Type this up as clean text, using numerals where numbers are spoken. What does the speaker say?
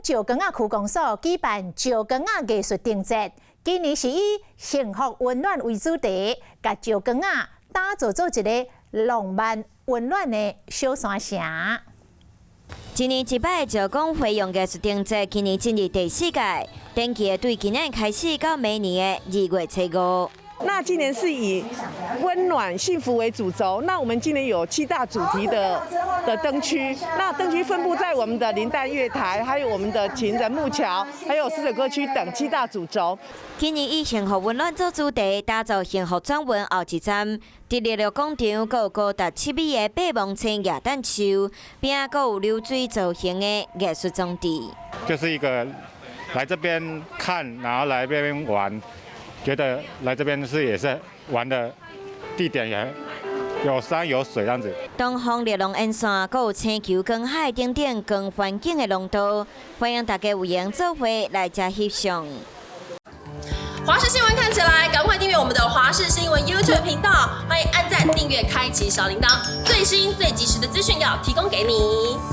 石岡仔區公所舉辦石岡仔藝術燈節，今年是以幸福溫暖為主題，共石岡仔打造做一个浪漫溫暖的小山城。一年一擺石岡花樣藝術燈節，今年進入第四屆，燈期對今年開始到明年的2月初5。那今年是以溫暖幸福為主軸，那我們今年有七大主題的燈區，那燈區分布在我們的林黛月台，還有我們的情人木橋，還有濕水歌區等七大主軸。今年以幸福溫暖做主題，打造幸福轉運後一站。佇力量廣場，閣有高達7米的霸王青耶誕樹，邊仔閣有流水造型的藝術裝置。就是一個來這邊看，然後來這邊玩。覺得來這邊是也是玩的地點也有山有水這樣子。東方麗龍沿線，閣有星球光海等等光環境的廊道，歡迎大家有閒做伙來遮翕相。華視新聞看起來，趕快訂閱我們的華視新聞 YouTube 頻道，歡迎按讚、訂閱、開啟小鈴鐺，最新最及時的資訊要提供給你。